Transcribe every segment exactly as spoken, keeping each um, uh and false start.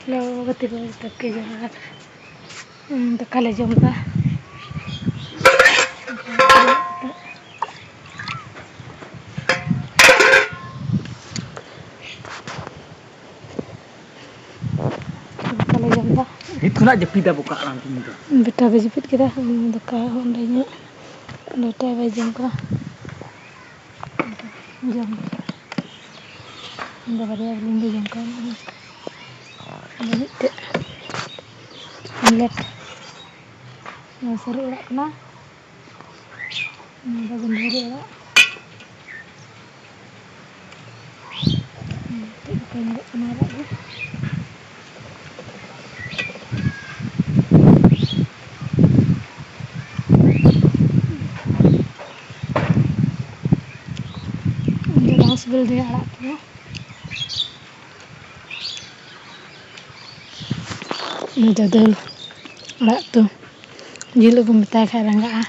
Hello ᱜᱟᱛᱮ ᱠᱚ, ᱡᱚᱛᱚ ᱠᱚ ᱡᱚᱦᱟᱨ᱾ ᱩᱸ, ᱫᱟᱠᱟ ᱞᱮ ᱡᱚᱢ ᱮᱫᱟ᱾ ᱫᱟᱠᱟ ᱞᱮ ᱡᱚᱢ ᱮᱫᱟ᱾ ᱱᱤᱛ ᱠᱷᱚᱱᱟᱜ ᱡᱟᱹᱯᱤᱫᱟ ᱵᱚᱠᱟ ᱟᱲᱟᱝ ᱛᱤᱧ ᱫᱚ᱾ ᱵᱮᱴᱟ ᱫᱚ ᱡᱟᱹᱯᱤᱫ ᱠᱮᱫᱟ, ᱫᱟᱠᱟ ᱚᱸᱰᱮ ᱧᱚᱜ ᱞᱚᱴᱟᱭ ᱵᱟᱭ ᱡᱚᱢ ᱠᱟᱫᱟ᱾ ᱡᱚᱢ ᱤᱧ ᱫᱚ ᱵᱟᱨᱭᱟ ᱜᱮᱞᱤᱧ ᱡᱚᱢ ᱠᱟᱜᱼᱟ᱾ ᱟᱫᱚ ᱢᱤᱫᱴᱮᱡ ᱟᱢᱞᱮᱴ᱾ ᱱᱚᱣᱟ ᱥᱟᱹᱨᱩ ᱟᱲᱟᱜ ᱠᱟᱱᱟ, ᱱᱚᱣᱟ ᱫᱚ ᱜᱟᱺᱫᱷᱟᱹᱨᱤ ᱟᱲᱟᱜ᱾ ᱪᱮᱫ ᱞᱮᱠᱟ ᱧᱮᱞᱚᱜ ᱠᱟᱱᱟ ᱟᱲᱟᱜ ᱜᱮ᱾ ᱤᱧ ᱫᱚ ᱵᱟᱝ ᱥᱤᱵᱤᱞ ᱫᱤᱧᱟ ᱟᱲᱟᱜ ᱠᱚ᱾ ᱩᱱᱤ ᱫᱚ ᱫᱟᱹᱞ ᱟᱲᱟᱜ ᱩᱛᱩ, ᱡᱤᱞ ᱟᱹᱜᱩ ᱢᱮᱛᱟᱭ ᱠᱷᱟᱡ ᱨᱟᱸᱜᱟᱜᱼᱟ᱾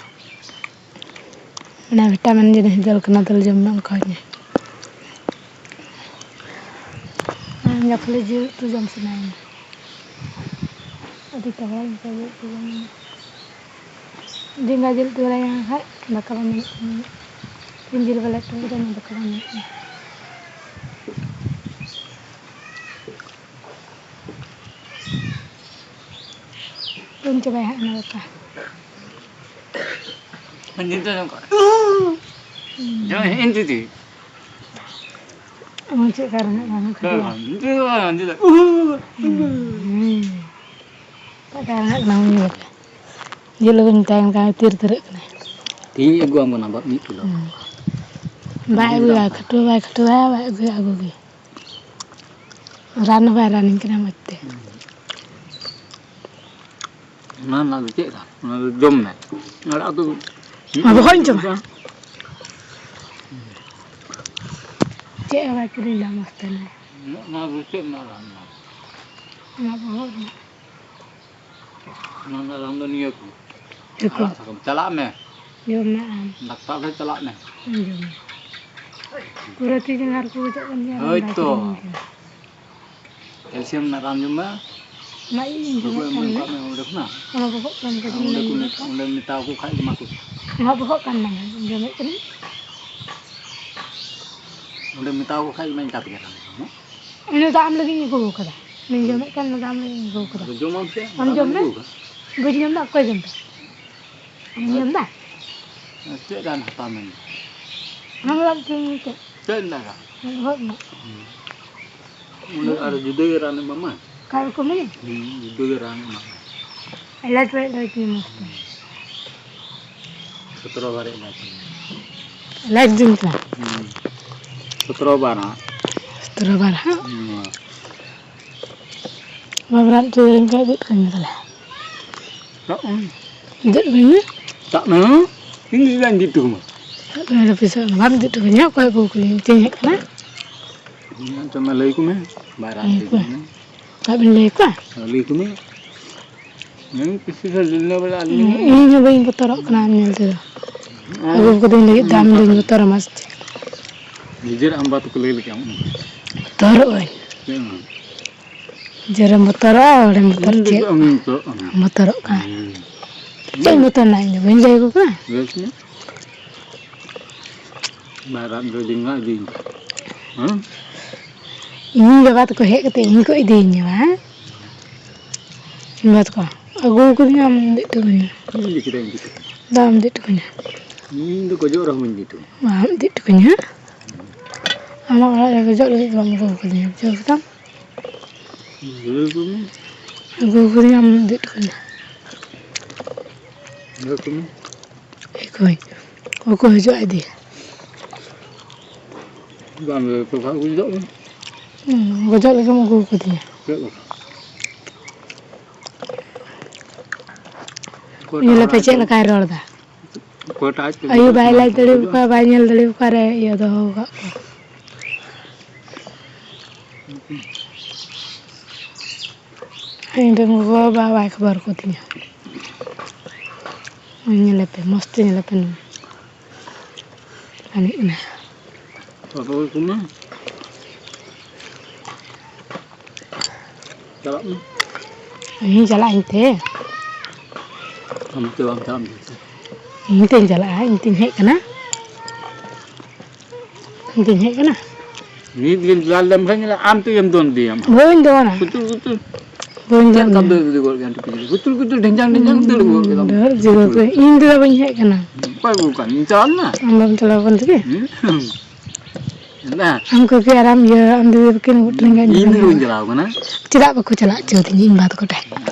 ᱚᱱᱟ vitamin ᱡᱤᱱᱤᱥ ᱫᱟᱹᱞ ᱠᱟᱱᱟ, ᱫᱟᱹᱞ ᱡᱚᱢ ᱢᱮ ᱚᱱᱠᱟ ᱜᱮ᱾ ᱤᱧ ᱫᱚ ᱠᱷᱟᱹᱞᱤ ᱡᱤᱞ ᱩᱛᱩ ᱡᱚᱢ ᱥᱟᱱᱟᱭᱤᱧᱟ, ᱟᱹᱰᱤ ᱛᱟᱜᱲᱟ ᱤᱧ ᱡᱤᱞ ᱩᱛᱩ ᱡᱚᱢ᱾ ᱡᱩᱫᱤ ᱚᱱᱟ ᱡᱤᱞ ᱩᱛᱩ ᱵᱟᱞᱮ ᱧᱟᱢ ᱠᱷᱟᱡ ᱫᱟᱠᱟ ᱵᱟᱝ ᱧᱟᱢᱚᱜ ᱠᱟᱱᱟ᱾ ᱥᱤᱢ ᱡᱤᱞ ᱵᱟᱞᱮ ᱩᱛᱩ ᱞᱮᱠᱷᱟᱱ ᱫᱟᱠᱟ ᱵᱟᱝ ᱧᱟᱢᱚᱜ ᱠᱟᱱᱟ᱾ ᱡᱚᱢ ᱪᱟᱵᱟᱭᱟ ᱦᱟᱸᱜ ᱚᱱᱟ ᱫᱟᱠᱟ᱾ ᱱᱤᱛ ᱫᱚ ᱱᱚᱝᱠᱟ᱾ ᱦᱩᱸ᱾ ᱡᱚᱢ ᱦᱮᱸ ᱤᱧ ᱫᱤᱫᱤ᱾ ᱟᱢ ᱪᱮᱫ ᱞᱮᱠᱟ ᱨᱮᱸᱜᱮᱡ ᱠᱟᱱᱟ? ᱦᱮᱸ, ᱱᱤᱛ ᱫᱚ ᱵᱟᱝ, ᱱᱤᱛ ᱫᱚ᱾ ᱦᱩᱸ᱾ ᱚᱠᱟ ᱞᱮᱠᱟ ᱨᱮᱸᱜᱮᱡ ᱠᱟᱱᱟ ᱩᱱᱤ ᱧᱮᱞ ᱯᱮ᱾ ᱡᱤᱞ ᱟᱹᱜᱩᱧ ᱢᱮᱛᱟᱭ ᱠᱟᱱ ᱠᱷᱟᱱ ᱛᱤᱨ ᱛᱤᱨᱟᱹᱜ ᱠᱟᱱᱟᱭ᱾ ᱛᱮᱦᱤᱧ ᱟᱹᱜᱩᱣᱟᱢ ᱠᱟᱱᱟ ᱵᱟ-, ᱢᱤᱫ ᱠᱤᱞᱳ᱾ ᱦᱩᱸ᱾ ᱵᱟᱭ ᱟᱹᱜᱩᱭᱟ, ᱠᱷᱟᱹᱴᱣᱟᱹ ᱵᱟᱭ ᱠᱷᱟᱹᱴᱣᱟᱹᱭᱟ, ᱵᱟᱭ ᱟᱹᱜᱩᱭᱟ, ᱟᱹᱜᱩ ᱜᱮ᱾ ᱨᱟᱱ ᱦᱚᱸ ᱵᱟᱭ ᱨᱟᱱᱤᱧ ᱠᱟᱱᱟ ᱢᱚᱡᱽ ᱛᱮ᱾ ᱦᱩᱸ᱾ ᱚᱱᱟ ᱨᱮᱱᱟᱜ ᱫᱚ ᱪᱮᱫ ᱨᱟᱱ? ᱚᱱᱟ ᱫᱚ ᱡᱚᱢ ᱢᱮ᱾ ᱟᱲᱟᱜ ᱫᱚ ᱢᱟ ᱵᱚᱦᱚᱜ ᱤᱧ ᱡᱚᱢᱟ᱾ ᱪᱮᱫ ᱦᱚᱸ ᱵᱟᱭ ᱠᱤᱨᱤᱧ ᱞᱮᱫᱟ ᱢᱚᱡᱽ ᱛᱮ᱾ ᱚᱱᱟ ᱫᱚ ᱪᱮᱫ ᱨᱮᱱᱟᱜ ᱨᱟᱱ ᱠᱟᱱᱟ? ᱚᱱᱟ ᱵᱚᱦᱚᱜ ᱨᱮᱱᱟᱜ᱾ ᱚᱱᱟ ᱨᱮᱱᱟᱜ ᱨᱟᱱ ᱫᱚ ᱱᱤᱭᱟᱹ ᱠᱚ᱾ ᱪᱮᱫ ᱠᱚ? ᱟᱲᱟᱜ ᱥᱟᱠᱟᱢ᱾ ᱪᱟᱞᱟᱜ ᱢᱮ᱾ ᱡᱚᱢ ᱢᱮ ᱟᱢ᱾ ᱰᱟᱠᱛᱟᱨ ᱴᱷᱮᱱ ᱪᱟᱞᱟᱜ ᱢᱮ᱾ ᱤᱧ ᱡᱚᱢᱟ᱾ ᱯᱩᱨᱟᱹ ᱛᱤ ᱡᱟᱸᱜᱟ ᱦᱟᱹᱥᱩ ᱠᱚ ᱪᱮᱫ ᱠᱟᱱ ᱜᱮᱭᱟ, ᱦᱳᱭ ᱵᱟᱭ ᱛᱚ᱾ ᱠᱤᱨᱤᱧ ᱠᱟᱱᱟ᱾ ᱠᱮᱞᱥᱤᱭᱟᱢ ᱨᱮᱱᱟᱜ ᱨᱟᱱ ᱡᱚᱢ ᱢᱮ᱾ ᱚᱱᱟ ᱤᱧ ᱵᱟᱠᱚ ᱡᱚᱢᱮᱫ ᱮᱢ ᱠᱟᱱ ᱚᱱᱠᱟ ᱜᱮ᱾ ᱢᱮ ᱚᱸᱰᱮ ᱠᱷᱚᱱᱟᱜ᱾ ᱚᱱᱟ ᱵᱚᱦᱚᱜ ᱠᱟᱱ ᱠᱟᱹᱴᱤᱡ ᱚᱸᱰᱮ ᱠᱚ ᱢᱮᱱ ᱢᱮᱛᱟ-, ᱠᱮᱫᱟ᱾ ᱚᱸᱰᱮ ᱢᱮᱛᱟ ᱠᱚ ᱠᱷᱟᱡ ᱮᱢᱟ ᱠᱚ᱾ ᱚᱱᱟ ᱵᱚᱦᱚᱜ ᱠᱟᱱ ᱢᱟᱱᱮ ᱡᱚᱢᱮᱫ ᱠᱟᱹᱱᱟᱹᱧ᱾ ᱚᱸᱰᱮ ᱢᱮᱛᱟ ᱠᱚ ᱠᱷᱟᱡ ᱮᱢᱟᱧ ᱠᱟᱱ ᱜᱮᱭᱟ ᱨᱟᱱ ᱫᱚ᱾ ᱩᱱᱤ ᱫᱚ ᱟᱢ ᱞᱟᱹᱜᱤᱫ ᱤᱧ ᱟᱹᱜᱩ ᱟᱠᱟᱫᱟ᱾ ᱩᱱᱤ ᱡᱚᱢᱮᱫ ᱠᱟᱱ ᱩᱱᱤ ᱫᱚ ᱟᱢ ᱞᱟᱹᱜᱤᱫ ᱤᱧ ᱟᱹᱜᱩ ᱟᱠᱟᱫᱟ᱾ ᱟᱫᱚ ᱡᱚᱢᱟᱢ ᱥᱮ, ᱟᱢ ᱨᱟᱱ ᱡᱚᱢ ᱮᱢ ᱢᱮ᱾ ᱟᱹᱜᱩ ᱟᱠᱟᱫᱟ᱾ ᱵᱟᱹᱧ ᱡᱚᱢ ᱮᱫᱟ, ᱚᱠᱚᱭ ᱡᱚᱢ ᱮᱫᱟ? ᱟᱢ ᱡᱚᱢ ᱮᱫᱟ? ᱪᱮᱫ ᱨᱟᱱ ᱦᱟᱛᱟᱣ ᱢᱮᱱ? ᱚᱱᱟ ᱫᱚ ᱵᱟᱝ ᱪᱮᱫ ᱮᱢ ᱢᱮᱱ ᱠᱮᱫ? ᱪᱮᱫ ᱨᱮᱱᱟᱜ ᱨᱟᱱ? ᱵᱚᱦᱚᱜ ᱨᱮᱱᱟᱜ᱾ ᱦᱩᱸ᱾ ᱚᱸᱰᱮ ᱟᱨ ᱡᱩᱫᱟᱹ ᱜᱮ ᱨᱟᱱ ᱮᱢᱟᱢᱟ᱾ ᱚᱠᱟ ᱨᱚᱠᱚᱢ ᱜᱮ? ᱦᱩᱸ, ᱡᱩᱫᱟᱹ ᱜᱮ ᱨᱟᱱ ᱮᱢᱟᱢᱟ᱾ ᱮᱞᱟᱪ ᱵᱟᱲᱟ ᱫᱚ ᱪᱮᱫ ᱢᱚᱡᱽ ᱛᱮ? ᱥᱚᱛᱨᱚ ᱵᱟᱨ ᱮᱞᱟᱪ᱾ ᱮᱞᱟᱪ ᱫᱤᱱ ᱠᱟᱱᱟ? ᱦᱩᱸ᱾ ᱥᱚᱛᱨᱚ ᱵᱟᱨ ᱦᱟᱸᱜ᱾ ᱥᱚᱛᱨᱚ ᱵᱟᱨ ᱦᱟᱸᱜ? ᱦᱩᱸ᱾ ᱵᱟᱵᱨᱟᱱ ᱪᱮᱫ ᱞᱮᱠᱟ ᱤᱫᱤᱜ ᱠᱟᱱᱟ ᱛᱟᱦᱞᱮ? ᱫᱟᱜ ᱢᱮ᱾ ᱫᱮᱡ ᱵᱟᱹᱧ ᱢᱮ᱾ ᱫᱟᱜ ᱢᱮ᱾ ᱤᱧ ᱫᱚ ᱪᱮᱫᱟᱜ ᱤᱧ ᱤᱫᱤ ᱦᱚᱴᱚ ᱠᱟᱢᱟ? ᱫᱟᱜ ᱢᱮ, ᱟᱞᱮ ᱯᱚᱭᱥᱟ ᱵᱟᱢ ᱤᱫᱤ ᱦᱚᱴᱚ ᱠᱟᱹᱧᱟ, ᱚᱠᱚᱭ ᱟᱹᱜᱩ ᱠᱟᱹᱧᱟ? ᱢᱤᱛᱟᱹᱧ ᱦᱮᱡ ᱠᱟᱱᱟ᱾ ᱤᱧ ᱦᱟᱸᱜ ᱪᱚ ᱢᱟ ᱞᱟᱹᱭ ᱟᱠᱚ ᱢᱮ᱾ ᱵᱟᱭ ᱨᱟᱱ ᱞᱟᱹᱭ ᱟᱠᱚ ᱢᱮ᱾ ᱤᱫᱤᱭᱟ᱾ ᱚᱠᱚᱭ ᱵᱤᱱ ᱞᱟᱹᱭ ᱟᱠᱚᱣᱟ? ᱞᱟᱹᱭ ᱟᱠᱚ ᱢᱮ᱾ ᱦᱮᱸ, ᱠᱤᱪᱷᱩ ᱥᱟᱞ ᱫᱤᱱ ᱫᱚ ᱵᱚᱞᱮ ᱟᱹᱞᱤᱧ ᱦᱚᱸ ᱤᱧ ᱦᱚᱸ ᱵᱟᱹᱧ ᱵᱚᱛᱚᱨᱚᱜ ᱠᱟᱱᱟ ᱟᱢ ᱧᱮᱞ ᱛᱮᱫᱚ᱾ ᱦᱮᱸ᱾ ᱟᱹᱜᱩ ᱠᱟᱹᱫᱟᱹᱧ ᱞᱟᱹᱜᱤᱫ ᱛᱮ ᱟᱢ ᱫᱚᱧ ᱵᱚᱛᱚᱨ ᱟᱢᱟ ᱥᱮ ᱪᱮᱫ? ᱱᱤᱡᱮᱨ ᱟᱢ ᱵᱟᱵᱟ ᱛᱟᱠᱚ ᱞᱟᱹᱭ ᱞᱮᱠᱟ ᱟᱢ᱾ ᱵᱚᱛᱚᱨᱚᱜ ᱟᱹᱧ᱾ ᱪᱮᱫ ᱮᱢ? ᱱᱤᱡᱮᱨᱮᱢ ᱵᱚᱛᱚᱨᱚᱜᱼᱟ, ᱦᱚᱲᱮᱢ ᱵᱚᱛᱚᱨ ᱤᱧ ᱪᱮᱫ? ᱫᱚ ᱵᱟᱹᱧ ᱵᱚᱛᱚᱨᱚᱜ ᱠᱟᱱᱟ᱾ ᱵᱚᱛᱚᱨᱚᱜ ᱠᱟᱱᱟ᱾ ᱦᱮᱸ᱾ ᱪᱮᱫ ᱤᱧ ᱵᱚᱛᱚᱨ ᱮᱱᱟ? ᱤᱧ ᱫᱚ ᱵᱟᱹᱧ ᱞᱟᱹᱭ ᱟᱠᱚ ᱠᱟᱱᱟ᱾ ᱵᱮᱥ ᱜᱮ᱾ ᱵᱟᱭ ᱨᱟᱜ ᱫᱚ ᱡᱮᱸᱜᱟ ᱤᱫᱤᱭᱤᱧ ᱠᱟᱱᱟ᱾ ᱦᱮᱸ? ᱤᱧ ᱵᱟᱵᱟ ᱛᱟᱠᱚ ᱦᱮᱡ ᱠᱟᱛᱮ ᱤᱧ ᱠᱚ ᱤᱫᱤᱭᱤᱧᱟ, ᱵᱟᱝ? ᱤᱧ ᱵᱟᱵᱟ ᱛᱟᱠᱚ ᱟᱹᱜᱩ ᱠᱟᱹᱫᱤᱧᱟ, ᱟᱢ ᱤᱫᱤ ᱦᱚᱴᱚ ᱠᱟᱹᱧᱟ᱾ ᱤᱧ ᱤᱫᱤ ᱠᱮᱫᱟ, ᱤᱧ ᱤᱫᱤ ᱠᱮᱫᱟ᱾ ᱫᱟ, ᱟᱢ ᱤᱫᱤ ᱦᱚᱴᱚ ᱠᱟᱹᱧᱟ᱾ ᱤᱧ ᱫᱚ ᱜᱚᱡᱚᱜ ᱨᱮᱦᱚᱸ ᱵᱟᱹᱧ ᱤᱫᱤ ᱦᱚᱴᱚ ᱠᱟᱢᱟ᱾ ᱵᱟᱢ ᱤᱫᱤ ᱦᱚᱴᱚ ᱠᱟᱹᱧᱟ, ᱦᱮᱸ? ᱟᱢᱟᱜ ᱚᱲᱟᱜ ᱨᱮ ᱜᱚᱡᱚᱜ ᱞᱟᱹᱜᱤᱫ ᱫᱚ ᱵᱟᱢ ᱟᱹᱜᱩ ᱠᱟᱹᱫᱤᱧᱟ, ᱵᱩᱡᱷᱟᱹᱣ ᱠᱮᱫᱟᱢ? ᱵᱩᱡᱷᱟᱹᱣ ᱠᱮᱫᱟᱢ? ᱟᱹᱜᱩ ᱠᱟᱹᱫᱤᱧᱟ, ᱟᱢ ᱤᱫᱤ ᱦᱚᱴᱚ ᱠᱟᱹᱧᱟ᱾ ᱵᱩᱡᱷᱟᱹᱣ ᱠᱮᱫᱟᱢ? ᱚᱠᱚᱭ? ᱚᱠᱚᱭ ᱦᱤᱡᱩᱜᱼᱟ ᱤᱫᱤ? ᱵᱟᱝ ᱞᱟᱹᱭ ᱟᱠᱚ ᱠᱷᱟᱱ ᱜᱩᱡᱩᱜ ᱢᱮ᱾ ᱦᱩᱸ, ᱜᱚᱡᱚᱜ ᱞᱟᱹᱜᱤᱫ ᱮᱢ ᱟᱹᱜᱩ ᱠᱟᱫᱤᱧᱟ᱾ ᱪᱮᱫ ᱞᱮᱠᱟ? ᱧᱮᱞᱮᱯᱮ ᱪᱮᱫ ᱞᱮᱠᱟᱭ ᱨᱚᱲ ᱫᱟ᱾ ᱚᱠᱚᱭᱴᱟᱜ ᱟᱡ ᱛᱮ ᱟᱭᱳ ᱜᱩᱡᱩᱜ ᱵᱟᱭ ᱠᱟᱱᱟ, ᱞᱟᱡ ᱫᱟᱲᱮ ᱜᱩᱡᱩᱜ᱾ ᱟᱠᱚᱣᱟ, ᱵᱟᱭ ᱧᱮᱞ ᱫᱟᱲᱮ ᱟᱠᱚᱣᱟ ᱨᱮ ᱤᱭᱟᱹ ᱫᱚᱦᱚ ᱟᱠᱟᱫ ᱠᱚᱣᱟ᱾ ᱤᱧ ᱨᱮᱱ ᱜᱚᱜᱚ ᱵᱟᱵᱟ ᱵᱟᱭ ᱠᱷᱚᱵᱚᱨ ᱠᱚ ᱛᱤᱧᱟ᱾ ᱧᱮᱞᱮᱯᱮ, ᱢᱚᱡᱽ ᱛᱮ ᱧᱮᱞᱮᱯᱮ ᱱᱚᱣᱟ᱾ ᱮᱱᱮᱡ ᱠᱟᱱᱟ᱾ ᱨᱚᱦᱚᱭ ᱠᱚᱢᱟ᱾ ᱪᱟᱞᱟᱜ ᱢᱮ᱾ ᱤᱧ ᱪᱟᱞᱟᱜ ᱟᱹᱧ ᱛᱮ᱾ ᱟᱢ ᱛᱮ ᱵᱟᱢ ᱪᱟᱞᱟᱜ ᱟᱢ ᱛᱮ᱾ ᱤᱧ ᱛᱮᱧ ᱪᱟᱞᱟᱜᱼᱟ, ᱤᱧ ᱛᱮᱧ ᱦᱮᱡ ᱠᱟᱱᱟ᱾ ᱤᱧ ᱛᱮᱧ ᱦᱮᱡ ᱠᱟᱱᱟ᱾ ᱢᱤᱫ ᱫᱤᱱ ᱪᱟᱞᱟᱣ ᱞᱮᱱ ᱠᱷᱟᱱ ᱧᱮᱞᱟ, ᱟᱢ ᱛᱮᱜᱮᱢ ᱫᱚᱱ ᱤᱫᱤᱭᱟᱢ᱾ ᱵᱟᱹᱧ ᱫᱚᱱᱟ᱾ ᱠᱩᱛᱩᱨ ᱠᱩᱛᱩᱨ᱾ ᱵᱟᱹᱧ ᱪᱮᱫ ᱫᱚᱱᱟ᱾ ᱞᱮᱠᱟᱢ ᱫᱟᱹᱲ ᱤᱫᱤ ᱜᱚᱫ ᱠᱮᱫᱟ ᱴᱤᱯᱤ ᱴᱤᱯᱤ? ᱠᱩᱛᱩᱨ ᱠᱩᱛᱩᱨ, ᱰᱷᱮᱝᱡᱟᱝ ᱰᱷᱮᱝᱡᱟᱝ ᱫᱟᱹᱲ ᱜᱚᱫ ᱠᱮᱫᱟᱢ᱾ ᱫᱟᱹᱲ ᱤᱫᱤ ᱜᱚᱫ ᱠᱮᱫᱟᱹᱧ᱾ ᱤᱧ ᱫᱚ ᱵᱟᱹᱧ ᱦᱮᱡ ᱠᱟᱱᱟ᱾ ᱚᱠᱚᱭ ᱵᱟᱹᱵᱩ ᱠᱟᱱ? ᱤᱧ ᱪᱟᱞᱟᱣ ᱞᱮᱱᱟ? ᱟᱢ ᱵᱟᱢ ᱪᱟᱞᱟᱣ ᱠᱟᱱ ᱛᱮᱜᱮ? ᱦᱩᱸ᱾ ᱫᱟ᱾ ᱟᱢ ᱠᱚᱜᱮ ᱟᱨ ᱟᱢ ᱤᱭᱟᱹ, ᱟᱢ ᱫᱤᱫᱤ ᱛᱟᱹᱠᱤᱱ ᱜᱚᱴ ᱞᱮᱸᱜᱟ ᱤᱧ ᱫᱚ ᱵᱟᱹᱧ ᱪᱟᱞᱟᱣ ᱠᱟᱱᱟ᱾ ᱪᱮᱫᱟᱜ ᱵᱟᱠᱚ ᱪᱟᱞᱟᱜ ᱦᱚᱪᱚ ᱟᱹᱫᱤᱧᱟ ᱤᱧ ᱵᱟ ᱛᱟᱠᱚ ᱴᱷᱮᱱ?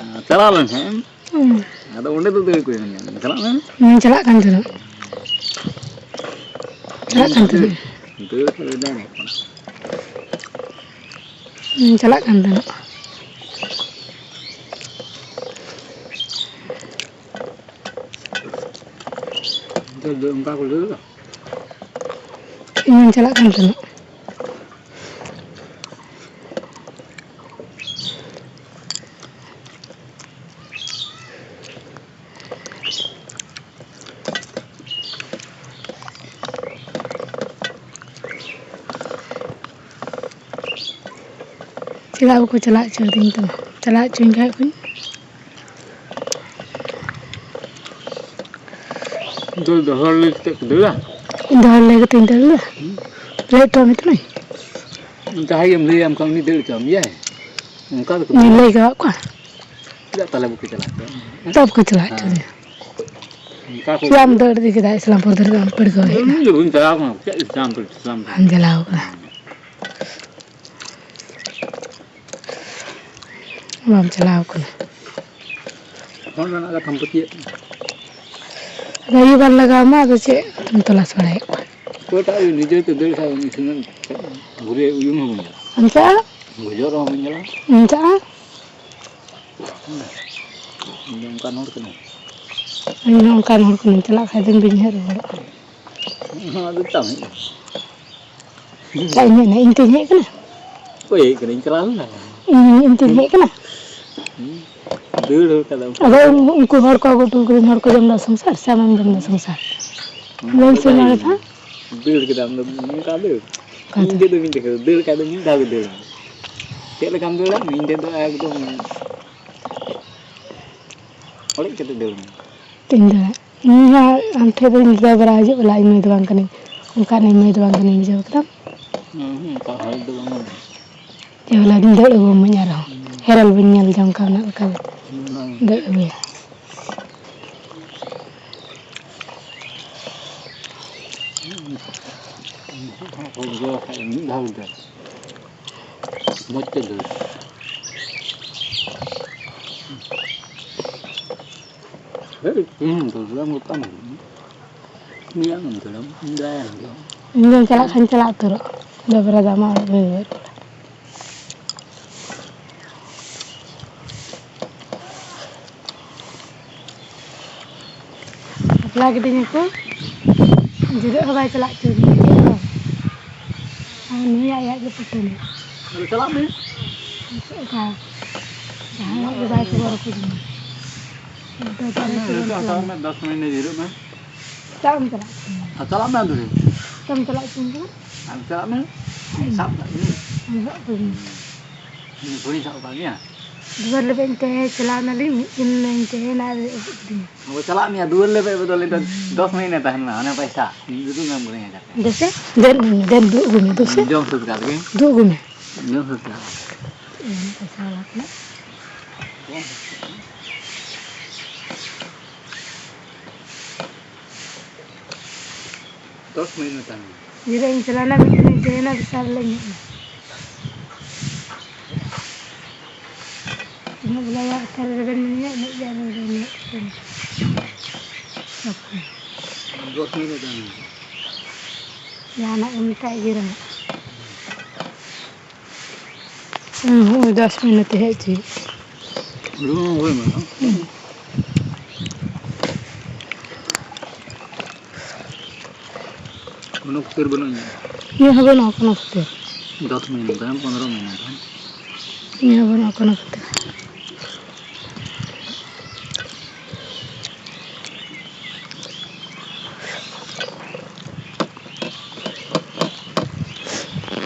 ᱪᱟᱞᱟᱣ ᱞᱮᱱ ᱠᱷᱟᱱ᱾ ᱦᱩᱸ᱾ ᱟᱫᱚ ᱚᱸᱰᱮ ᱫᱚ ᱫᱟᱹᱲ ᱠᱚ ᱮᱢ ᱧᱟᱢ᱾ ᱪᱟᱞᱟᱜ ᱢᱮ᱾ ᱦᱩᱸ, ᱪᱟᱞᱟᱜ ᱠᱟᱱ ᱛᱟᱦᱮᱱᱟ᱾ ᱪᱟᱞᱟᱜ ᱠᱟᱱ ᱛᱟᱦᱮᱱᱟ᱾ ᱫᱟᱹᱲ ᱠᱚ ᱮᱢ ᱧᱟᱢ᱾ ᱦᱩᱸ, ᱪᱟᱞᱟᱜ ᱠᱟᱱ ᱛᱟᱦᱮᱱᱟ᱾ ᱚᱱᱠᱟ ᱠᱚ ᱞᱟᱹᱭ ᱫᱟ᱾ ᱤᱧ ᱪᱟᱞᱟᱜ ᱠᱟᱱ ᱛᱟᱦᱮᱱᱟ᱾ ᱪᱮᱫᱟᱜ ᱵᱟᱠᱚ ᱪᱟᱞᱟᱣ ᱦᱚᱪᱚ ᱟᱹᱫᱤᱧ ᱛᱟᱢᱟ? ᱪᱟᱞᱟᱣ ᱦᱚᱪᱚᱧ ᱠᱷᱟᱡ ᱠᱚ᱾ ᱫᱟᱹᱲ ᱫᱚ ᱦᱚᱲ ᱞᱟᱹᱭ ᱠᱟᱛᱮ ᱠᱚ ᱫᱟᱹᱲᱟ? ᱤᱧ ᱫᱚ ᱦᱚᱲ ᱞᱟᱹᱭ ᱠᱟᱛᱮᱧ ᱫᱟᱹᱲ ᱞᱮᱫᱟ? ᱦᱩᱸ᱾ ᱞᱟᱹᱭ ᱦᱚᱴᱚ ᱟᱢ ᱛᱟᱢᱟᱹᱧ? ᱡᱟᱦᱟᱸᱭ ᱜᱮᱢ ᱞᱟᱹᱭᱟᱢ ᱠᱷᱟᱱ ᱩᱱᱤ ᱫᱟᱹᱲ ᱦᱚᱪᱚᱣᱟᱢ ᱜᱮᱭᱟᱭ? ᱚᱱᱠᱟ ᱫᱚᱠᱚ ᱤᱧ ᱞᱟᱹᱭᱟ᱾ ᱞᱟᱹᱭ ᱠᱟᱜ ᱠᱚᱣᱟ᱾ ᱪᱮᱫᱟᱜ ᱛᱟᱦᱞᱮ ᱵᱟᱠᱚ ᱪᱟᱞᱟᱜ ᱠᱟᱱᱟ? ᱛᱚ ᱵᱟᱠᱚ ᱪᱟᱞᱟᱜ ᱦᱮᱸ᱾ ᱦᱚᱪᱚ ᱫᱤᱧᱟ᱾ ᱚᱱᱠᱟ ᱠᱚ ᱪᱮᱫᱟᱜ ᱮᱢ ᱫᱟᱹᱲ ᱤᱫᱤ ᱠᱮᱫᱟ ᱤᱥᱞᱟᱢᱯᱩᱨ ᱫᱷᱟᱹᱨᱤᱡ ᱫᱚ ᱟᱢ ᱯᱟᱹᱲᱠᱟᱹᱣ ᱦᱮᱡ ᱮᱱᱟ? ᱤᱧ ᱫᱚ ᱵᱟᱹᱧ ᱪᱟᱞᱟᱣ ᱠᱟᱱᱟ᱾ ᱪᱮᱫ ᱤᱥᱞᱟᱢᱯᱩᱨ, ᱤᱥᱞᱟᱢᱯᱩᱨ? ᱵᱟᱢ ᱪᱟᱞᱟᱣ ᱠᱟᱱᱟ᱾ ᱵᱟᱢ ᱪᱟᱞᱟᱣ ᱠᱟᱱᱟ᱾ ᱯᱷᱳᱱ ᱨᱮᱱᱟᱜ ᱠᱟᱛᱷᱟᱢ ᱯᱟᱹᱛᱭᱟᱹᱜ ᱠᱟᱱᱟ᱾ ᱟᱫᱚ ᱟᱹᱭᱩᱵ ᱵᱟᱨ ᱞᱟᱜᱟᱣ ᱢᱟ, ᱟᱫᱚ ᱪᱮᱫ ᱮᱢ ᱛᱚᱞᱟᱥ ᱵᱟᱲᱟᱭᱮᱫ ᱠᱚᱣᱟ? ᱚᱠᱚᱭᱴᱟᱜ ᱱᱤᱡᱮ ᱛᱮ ᱫᱟᱹᱲ ᱠᱷᱟᱡ ᱩᱱᱤ ᱥᱩᱱᱟᱹ ᱜᱷᱩᱨᱮ ᱩᱭᱩᱝ ᱦᱚᱸ ᱵᱟᱹᱧ ᱧᱮᱞᱟ᱾ ᱟᱢ ᱪᱟᱜᱼᱟ? ᱜᱚᱡᱚᱜ ᱨᱮᱦᱚᱸ ᱵᱟᱹᱧ ᱧᱮᱞᱟ᱾ ᱟᱢ ᱪᱟᱜᱼᱟ? ᱤᱧ ᱫᱚ ᱚᱱᱠᱟᱱ ᱦᱚᱲ ᱠᱟᱹᱱᱟᱹᱧ᱾ ᱤᱧ ᱦᱚᱸ ᱚᱱᱠᱟᱱ ᱦᱚᱲ ᱠᱟᱹᱱᱟᱹᱧ, ᱪᱟᱞᱟᱜ ᱠᱷᱟᱡ ᱫᱚᱧ ᱵᱟᱹᱧ ᱦᱮᱡ ᱨᱩᱣᱟᱹᱲᱚᱜᱼᱟ᱾ ᱚᱱᱟ ᱫᱚ ᱛᱟᱢ ᱦᱮᱡ ᱮᱱᱟ᱾ ᱪᱟᱜ ᱤᱧ ᱦᱮᱡ ᱮᱱᱟ, ᱤᱧ ᱛᱮᱧ ᱦᱮᱡ ᱠᱟᱱᱟ᱾ ᱚᱠᱚᱭ ᱦᱮᱡ ᱠᱟᱱᱟ? ᱤᱧ ᱪᱟᱞᱟᱣ ᱞᱮᱱᱟ᱾ ᱤᱧ, ᱤᱧ ᱛᱮᱧ ᱦᱮᱡ ᱠᱟᱱᱟ᱾ ᱦᱩᱸ᱾ ᱫᱟᱹᱲ ᱠᱟᱫᱟ ᱩᱱᱠᱩ᱾ ᱟᱫᱚ ᱩᱱ-, ᱩᱱᱠᱩ ᱦᱚᱲ ᱠᱚ ᱟᱹᱜᱩ ᱦᱚᱴᱚ ᱠᱟᱹᱫᱤᱧ ᱦᱚᱲ ᱠᱚ ᱡᱚᱢ ᱮᱫᱟ ᱥᱚᱝᱥᱟᱨ ᱥᱮ ᱟᱢᱮᱢ ᱡᱚᱢ ᱮᱫᱟ ᱥᱚᱝᱥᱟᱨ? ᱦᱩᱸ᱾ ᱞᱟᱹᱭ ᱢᱮᱥᱮ ᱢᱟ ᱠᱟᱛᱷᱟ᱾ ᱫᱟᱹᱲ ᱠᱮᱫᱟᱢ ᱫᱚ ᱱᱚᱝᱠᱟ ᱫᱟᱹᱲ᱾ ᱚᱠᱟ ᱤᱧ ᱛᱮ? ᱫᱟᱹᱲ ᱫᱚ ᱵᱟᱹᱧ ᱫᱟᱹᱲ ᱠᱮᱫᱟ᱾ ᱫᱟᱹᱲ ᱠᱷᱟᱡ ᱫᱚ ᱢᱤᱫ ᱫᱷᱟᱣ ᱜᱮ ᱫᱟᱹᱲ ᱢᱮ᱾ ᱪᱮᱫ ᱞᱮᱠᱟᱢ ᱫᱟᱹᱲᱟ? ᱤᱧ ᱴᱷᱮᱱ ᱫᱚ ᱮᱠᱫᱚᱢ ᱚᱲᱮᱡ ᱠᱟᱛᱮ ᱫᱟᱹᱲ ᱢᱮ᱾ ᱤᱧ ᱫᱚ, ᱤᱧ ᱦᱚᱸ ᱟᱢ ᱴᱷᱮᱱ ᱫᱚᱧ ᱫᱮᱵᱟᱨᱟ ᱦᱤᱡᱩᱜ ᱞᱟᱹᱜᱤᱫ, ᱢᱟᱹᱭ ᱫᱚ ᱵᱟᱝ ᱠᱟᱹᱱᱟᱹᱧ, ᱚᱱᱠᱟᱱᱤᱡ ᱢᱟᱹᱭ ᱫᱚ ᱵᱟᱝ ᱠᱟᱹᱱᱟᱹᱧ, ᱵᱩᱡᱷᱟᱹᱣ ᱠᱮᱫᱟᱢ? ᱦᱩᱸ, ᱦᱩᱸ, ᱚᱱᱠᱟ ᱦᱚᱲ ᱫᱚ ᱵᱟᱝ ᱠᱟᱹᱱᱟᱹᱧ᱾ ᱡᱮ ᱵᱚᱞᱮ ᱟᱫᱚᱧ ᱫᱟᱹᱲ ᱟᱹᱜᱩ ᱟᱹᱢᱟᱹᱧ ᱟᱨᱦᱚᱸ, ᱦᱩᱸ᱾ ᱦᱮᱨᱮᱞ ᱵᱟᱹᱧ ᱧᱮᱞ ᱡᱚᱝ ᱠᱟᱱᱟ, ᱚᱱᱟ ᱞᱮᱠᱟ ᱜᱮ᱾ ᱦᱩᱸ᱾ ᱫᱟᱹᱲ ᱟᱹᱜᱩᱭᱟ᱾ ᱢᱤᱫ ᱫᱷᱟᱣ ᱜᱮ᱾ ᱢᱚᱡᱽ ᱛᱮ ᱫᱟᱹᱲ᱾ ᱦᱮᱸ, ᱛᱮᱦᱮᱧ ᱫᱚ ᱫᱟᱹᱲᱟᱢ ᱜᱟᱯᱟ ᱢᱮᱭᱟᱝ᱾ ᱢᱮᱭᱟᱝ ᱮᱢ ᱫᱟᱹᱲᱟᱢ, ᱤᱧ ᱫᱚ ᱟᱭᱟᱝ ᱫᱚ᱾ ᱤᱧ ᱫᱚᱧ ᱪᱟᱞᱟᱜ ᱠᱷᱟᱱ ᱪᱟᱞᱟᱜ ᱩᱛᱟᱹᱨᱚᱜ᱾ ᱡᱚᱵᱨᱟ ᱫᱚ ᱟᱢᱟᱜ ᱚᱲᱟᱜ ᱨᱮ ᱨᱩᱣᱟᱹᱲ᱾ ᱵᱟᱯᱞᱟ ᱠᱤᱫᱤᱧᱟ ᱠᱚ, ᱡᱤᱨᱟᱹᱜ ᱦᱚᱸ ᱵᱟᱭ ᱪᱟᱞᱟᱜ ᱦᱚᱪᱚ ᱫᱤᱧᱟ, ᱡᱤᱨᱟᱹᱜ ᱦᱚᱸ᱾ ᱟᱨ ᱱᱩᱭᱟᱜ ᱟᱭᱟᱜ ᱜᱮ ᱯᱚᱴᱟᱹ ᱢᱮ᱾ ᱟᱫᱚ ᱪᱟᱞᱟᱜ ᱢᱮ᱾ ᱪᱮᱫ ᱞᱮᱠᱟ? ᱡᱟᱦᱟᱸᱭᱟᱜ ᱜᱮ ᱵᱟᱭ ᱠᱷᱚᱵᱚᱨ ᱟᱠᱚ ᱫᱤᱧᱟ᱾ ᱫᱚ ᱪᱟᱞᱟᱜ ᱢᱮ, ᱪᱟᱞᱟᱜ ᱢᱮ, ᱫᱚᱥ ᱢᱤᱱᱤᱴ ᱡᱤᱨᱟᱹᱜ ᱢᱮ᱾ ᱥᱮᱛᱟᱜ ᱮᱢ ᱪᱟᱞᱟᱜ ᱠᱟᱱᱟ᱾ ᱟᱨ ᱪᱟᱞᱟᱜ ᱢᱮ ᱟᱫᱚ ᱨᱮ᱾ ᱪᱮᱫ ᱮᱢ ᱪᱟᱞᱟᱜ ᱦᱚᱪᱚᱧ ᱠᱟᱱᱟ? ᱟᱨ ᱪᱟᱞᱟᱜ ᱢᱮ᱾ ᱥᱟᱵ ᱠᱟᱜ ᱢᱮ᱾ ᱟᱢ ᱥᱟᱵ ᱠᱟᱹᱫᱤᱧᱟ᱾ ᱩᱱᱤ ᱜᱷᱩᱲᱤ ᱥᱟᱵ ᱠᱟᱜ ᱢᱮᱭᱟ᱾ ᱫᱩᱣᱟᱹᱨ ᱞᱮᱵᱮᱫ ᱤᱧ ᱛᱟᱦᱮᱸ ᱪᱟᱞᱟᱣ ᱱᱟᱞᱤᱧ, ᱢᱤᱫ ᱫᱤᱱ ᱤᱧ ᱛᱟᱦᱮᱸᱱᱟ ᱟᱨ ᱟᱹᱜᱩ ᱠᱤᱫᱤᱧᱟ᱾ ᱟᱵᱚ ᱪᱟᱞᱟᱜ ᱢᱮᱭᱟ, ᱫᱩᱣᱟᱹᱨ ᱞᱮᱵᱮᱫ ᱵᱚᱫᱚᱞ ᱞᱮᱫᱟ, ᱫᱚᱥ ᱢᱤᱱᱤᱴ ᱮ ᱛᱟᱦᱮᱱ ᱢᱮ, ᱚᱱᱮ ᱯᱚᱭᱥᱟ᱾ ᱤᱧ ᱫᱩᱫᱩ ᱢᱮᱢ ᱠᱟᱹᱫᱤᱧᱟ ᱡᱟᱛᱮ᱾ ᱫᱮᱥᱮ, ᱫᱮᱱ, ᱫᱮᱱ ᱫᱩᱲᱩᱵ ᱟᱹᱜᱩ ᱢᱮ, ᱫᱩᱥᱮ᱾ ᱡᱚᱢ ᱥᱟᱹᱛ ᱠᱟᱜ ᱜᱮ᱾ ᱫᱩᱲᱩᱵ ᱟᱹᱜᱩ ᱢᱮ᱾ ᱡᱚᱢ ᱥᱟᱹᱛ ᱠᱟᱜ᱾ ᱯᱚᱭᱥᱟ ᱵᱟᱲᱟ ᱠᱟᱱᱟ᱾ ᱫᱚᱥ ᱢᱤᱱᱤᱴ ᱛᱟᱭᱚᱢ᱾ ᱡᱤᱨᱟᱹᱜ ᱤᱧ ᱪᱟᱞᱟᱣᱱᱟ, ᱢᱤᱫ ᱫᱤᱱ ᱤᱧ ᱛᱟᱦᱮᱸᱭᱮᱱᱟ, ᱫᱚᱥᱟᱨ ᱦᱤᱞᱳᱜ ᱤᱧ ᱦᱮᱡ ᱮᱱᱟ᱾ ᱛᱤᱱᱟᱹᱜ ᱵᱚᱞᱮ ᱚᱲᱟᱜ ᱠᱚᱨᱮ ᱨᱮᱵᱮᱱ ᱢᱮᱱᱟᱧᱟ, ᱤᱱᱟᱹᱜ ᱜᱮ ᱟᱨᱚ ᱨᱮᱵᱮᱱ ᱦᱮᱡ ᱠᱟᱱᱟ᱾ ᱫᱚᱥ ᱢᱤᱱᱤᱴ ᱛᱟᱭᱚᱢ᱾ ᱡᱟᱦᱟᱱᱟᱜ ᱜᱮ ᱢᱮᱛᱟᱭ ᱜᱮ ᱨᱮᱦᱚᱸ᱾ ᱦᱩᱸ, ᱦᱩᱸ, ᱫᱚᱥ ᱢᱤᱱᱤᱴ ᱦᱮᱡ ᱦᱚᱪᱚᱭ᱾ ᱦᱩᱲᱩ ᱦᱚᱸ ᱦᱩᱭ ᱮᱱᱟ᱾ ᱦᱩᱸ᱾ ᱠᱳᱱᱳ ᱠᱷᱟᱹᱛᱤᱨ ᱵᱟᱹᱱᱩᱜ ᱤᱧᱟᱹᱜ᱾ ᱤᱧᱟᱹᱜ ᱦᱚᱸ ᱵᱟᱹᱱᱩᱜᱼᱟ ᱠᱳᱱᱳ ᱠᱷᱟᱹᱛᱤᱨ᱾ ᱫᱚᱥ ᱢᱤᱱᱤᱴ ᱛᱟᱭᱚᱢ, ᱯᱚᱱᱨᱚ ᱢᱤᱱᱤᱴ ᱛᱟᱭᱚᱢ᱾ ᱤᱧᱟᱹᱜ ᱦᱚᱸ ᱵᱟᱹᱱᱩᱜᱼᱟ ᱠᱳᱱᱳ ᱠᱷᱟᱹᱛᱤᱨ᱾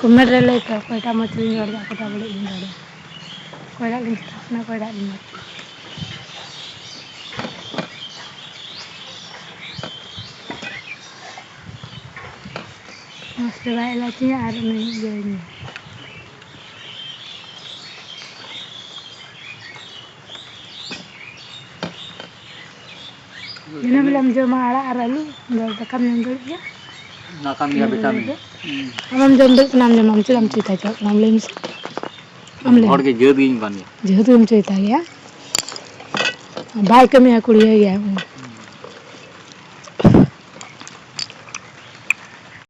ᱠᱚᱢᱮᱱᱴ ᱨᱮ ᱞᱟᱹᱭ ᱯᱮ, ᱚᱠᱚᱭᱴᱟᱜ ᱢᱚᱡᱽ ᱞᱤᱧ ᱨᱚᱲ ᱮᱫᱟ, ᱚᱠᱚᱭᱴᱟᱜ ᱵᱟᱹᱲᱤᱡ ᱞᱤᱧ ᱨᱚᱲ ᱮᱫᱟ, ᱚᱠᱚᱭᱴᱟᱜ ᱞᱤᱧ ᱥᱟᱯᱷᱟ ᱠᱟᱱᱟ, ᱚᱠᱚᱭᱴᱟᱜ ᱞᱤᱧ ᱢᱚᱡᱽ᱾ ᱢᱚᱡᱽ ᱛᱮ ᱵᱟᱭ ᱮᱞᱟᱪᱤᱧᱟ ᱟᱨ ᱩᱱᱤ ᱤᱭᱟᱹᱧᱟ᱾ ᱫᱤᱱᱟᱹᱢ ᱦᱤᱞᱳᱜ ᱮᱢ ᱡᱚᱢᱟ ᱟᱲᱟᱜ ᱟᱨ ᱟᱹᱞᱩ, ᱫᱚ ᱫᱟᱠᱟᱢ ᱡᱚᱢ ᱫᱟᱲᱮᱭᱟᱜ ᱜᱮᱭᱟ? ᱚᱱᱟ ᱠᱟᱱ ᱜᱮᱭᱟ ᱫᱤᱱᱟᱹᱢ ᱦᱤᱞᱳᱜ ᱵᱷᱤᱴᱟᱢᱤᱱ᱾ ᱫᱚ᱾ ᱦᱩᱸ᱾ ᱟᱢᱮᱢ ᱡᱚᱢ ᱫᱟᱲᱮᱭᱟᱜ ᱠᱟᱱᱟ, ᱟᱢ ᱡᱚᱢᱟᱢ, ᱪᱮᱫᱟᱜ ᱮᱢ ᱪᱮᱫᱟ? ᱟᱢ ᱞᱟᱹᱭ ᱢᱮᱥᱮ᱾ ᱟᱢ ᱞᱟᱹᱭ ᱦᱚᱲ ᱢᱮ᱾ ᱜᱮ ᱡᱟᱹᱛ ᱜᱤᱧ ᱠᱟᱱ ᱜᱮᱭᱟ᱾ ᱡᱮᱦᱮᱛᱩ ᱮᱢ ᱪᱮᱫᱟ ᱜᱮᱭᱟ, ᱵᱟᱭ ᱠᱟᱹᱢᱤᱭᱟ ᱠᱩᱲᱤᱭᱟᱹ ᱜᱮᱭᱟ᱾